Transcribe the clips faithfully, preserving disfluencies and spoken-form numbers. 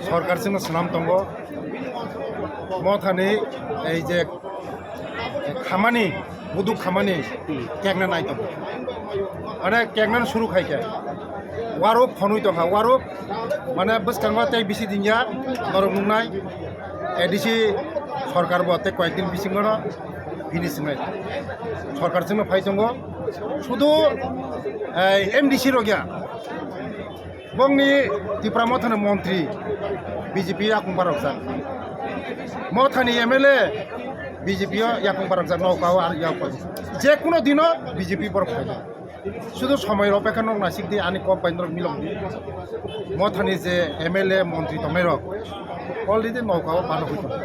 Sorkar chwngno swnam tongo. Mothani ei je khamani, buduk khamani kekna nai tongo. Mane keknani suru khai khe. Waruk phonui tongkha, waruk mane bwskango tei bisi dingya norok nuknai. A D C sorkar bo tei koyekdin bisingono finish wngnai. Sorkar chwngno phai tongo. Sudu ei M D C rok ya. Bongni Tipra Mothani montri B J P yakung barokjak. Mothani M L A B J P o yakung barokjak, nokao ar yakung. Je kuno dino B J P borok phai. Sudu somoy rok bekha nok nasik di, ani kok bai norok milok di. Mothani je M L A montri tongnai rok already nokao bano hoi tongo.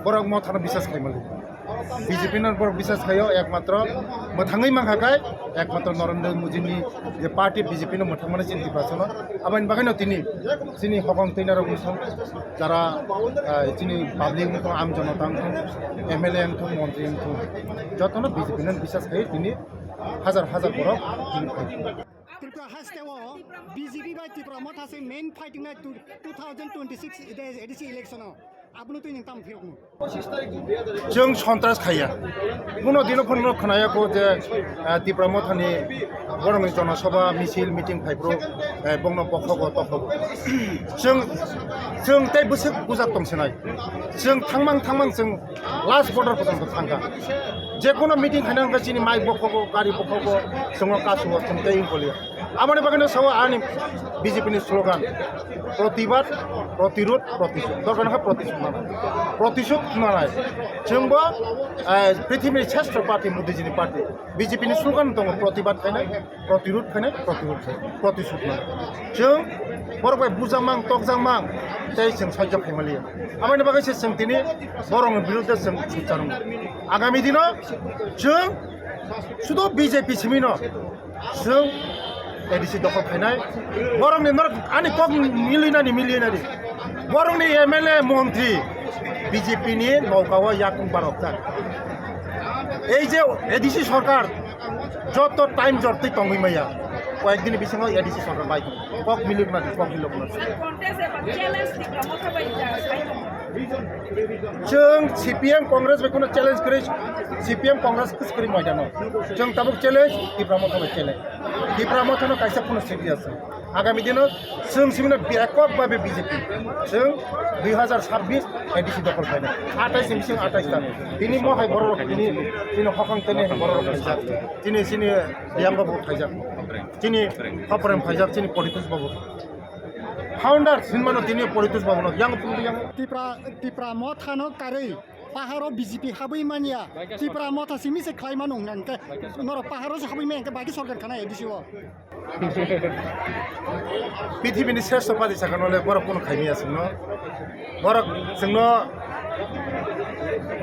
Borok Mothano bisas khai mali. B J P no borok bisas khaio, ekmatro mwthangwi mankha khai, ekmatro Narendra Modi ni je party B J P no mwthangmani chini Tiprasano. Aboni bagwino tini chini hokong twi narok wngthong, jara, ah, chini public wngthong, am jonota wngthong, M L A wngthong, montri wngthong, jotono B J P no bisas khaio tini hajar hajar borok tini phai. Tripura haste o B J P bai Tipra Motha se main fighting nai two thousand twenty-six A D C election o. Abono twi nwng tamo phirokno? Chwng sontras khaiya. Kuno dino phano khwnaya kho je, ah, Tipra Mothani borokni jonosabha, misil, meeting phaiphuru, eh, bongno bokhogo, tokhogo. Chwng, chwng tei bwswk bujak tong sinai. Chwng thangmang thangmang chwng last border porjonto thangkha. Jekono meeting khaina hwnkhe chini mic bokhogo, gari bokhogo, chwngo kasugo, chwng tei wngkoliya. Aboni bagwino sao ani B J P ni slogan, protibad, protirod, protisud. Dorkar wngkha protisud manai. Protisud manai. Chwngbo, eh, prithibini sreshto party, Modi jini party. B J P ni slogan tongo, protibad khainai, protirod khainai, protirod khainai, protisud manai. Chwng borok bai bujak mang, tokjak mang, tei chwng sojjo khaimaliya. Aboni bagwi se chwng tini borokni biruddhe chwng sujak rwngo. Agami dino chwng sudu B J P simino. Chwng A D C dokhol khainai. Borokni norok ani kok milinani milinani. Borokni M L A montri B J P ni nokao yakung barokjak. Ei je A D C sorkar joto time jortwi tongwi maya. Koyekdini bisingo A D C sorkar bai kok miloknani, kok miloknani. Chwng C P M Congress bai kheno challenge kwrwi, C P M Congress kwrwi maidano. Chwng tabuk challenge Tipra Motha bai challenge. Tipra Motha no kaisa phano serious. Agami dino chwng simino bekok babe B J P. Chwng dui hazar sabbish A D C dokhol khaina. Atais ni bising atais ta. Tini mohai borok tini, tini hokang tini borok khaijak. Tini sini Biang Babu khaijak. Tini Hoprem khaijak, tini Politus Babu. Founder sinmano tini Politus Babu no yang tungdi yang. Tipra, Tipra Motha no karwi paharo B J P habwi manya. Tipra Motha simi se khlai mano hwnka hwnkhe norok paharo se habwi manya hwnkhe baki sorkar khana A D C o. Pithibini sreshto party sakano le borok kono khaimaya chwngno. Borok chwngno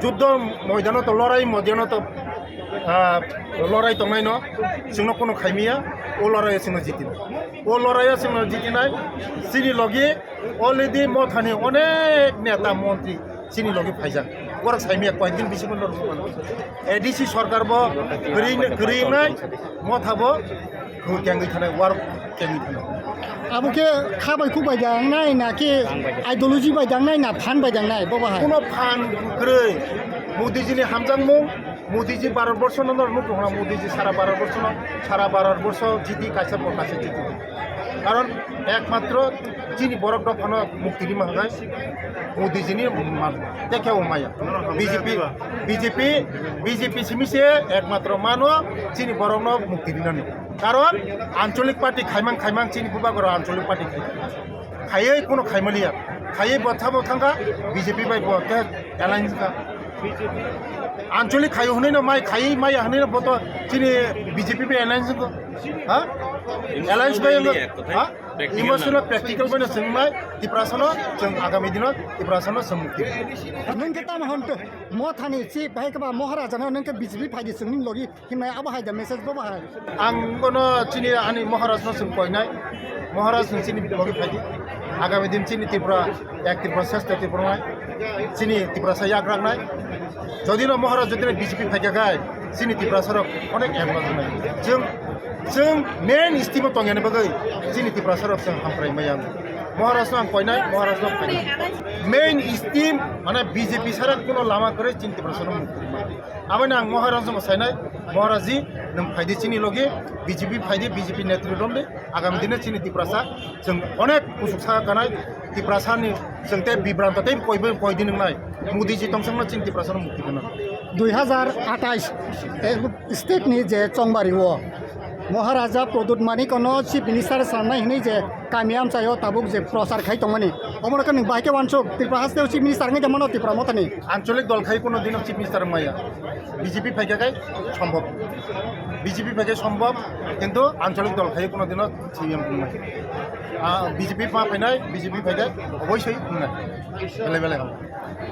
juddo moidano to lorai moidano to, ah, lorai tongnaino chwngno kono khaimaya, o loraio chwngno jitinai. O loraio chwngno jitinai, chini logi already Mothani onek neta montri chini logi phaijak. Borok saimaya koyekdin bisingo norok mano. A D C sorkar bo kwrwi, kwrwi wngnai, Motha bo kengwi thanai, warok kengwi thanai. Abo khe kha bai khuk bai dangnai na khe ideology bai dangnai na phan bai dangnai bo bahai? Kuno phan kwrwi. Modi jini hamjakmung, Modi ji Bharat borsho no norok nukung na, Modi ji sara Bharat borsho no, sara Bharat borsho jiti kaisa bo kaisa jiti. Karon ekmatro chini borok dophano mukti rima hwnkhai Modi jini man. Tei khe o maya. B J P, B J P, B J P simi se ekmatro mano chini borokno mukti rinani. Karon ancholik party khaimang khaimang chini bubagoro ancholik party khai. Khaiwi kuno khaimaliya. Khaiwi botha bo thangkha B J P bai bo khe alliance kha. Ancholik khayo hwnwi no mai khaiwi maya hwnwi no boto chini B J P bai alliance ko. Ha? Alliance bai ha? Emotional, practical bai no chwng mai Tiprasano chwng agami dino Tiprasano chwng mukti. Nwng khe tamo hwn to Mothani chief bai khe ba Maharaja no nwng khe B J P phaidi chwngni logi himnai abo hai da message bo bahai. Ang bono chini ani Maharaj no chwng koinai. Maharaj nwng chini logi phaidi. Agami din chini Tripura, ek Tripura, sreshto Tripura nai. Chini Tiprasa yak raknai. Jodi no Maharaj jodi no B J P phaikha khai, chini Tiprasa rok onek develop wngnai. Chwng, chwng main stream o tongyani bagwi chini Tiprasa rok chwng hamkrai maya wngo. Maharaj no ang koinai, Maharaj no koinai. Main scheme, mane B J P sara kuno lama kwrwi chini Tiprasa no mukti rwma. Aboni ang Maharaj no sainai, Maharaj ji, nwng phaidi chini logi, B J P phaidi, B J P netri romdi, agami dine chini Tiprasa, chwng onek kusuk saka kanai, Tiprasa ni chwng tei bibranto tei koi, koi din wngnai, Modi ji tongsong no chini Tiprasa no mukti rwna. Dui hazar atais, eh, state ni je chongbari o, Maharaja Pradyut Manik no Chief Minister sanai hinui je kami amchai o tabuk je prochar khai tongmani. Omo rok ni bahai khe wansuk Tripura haste o Chief Minister wngwi tongmano Tipra Motha ni. Ancholik dol khai kuno dino Chief Minister wngmaya. B J P phaikha khai sombhob. B J P phaikha sombhob, kintu ancholik dol khai kuno dino C M wngmaya. Ah, B J P ma phainai, B J P phaikha obosoi wngnai. Belai belai ham.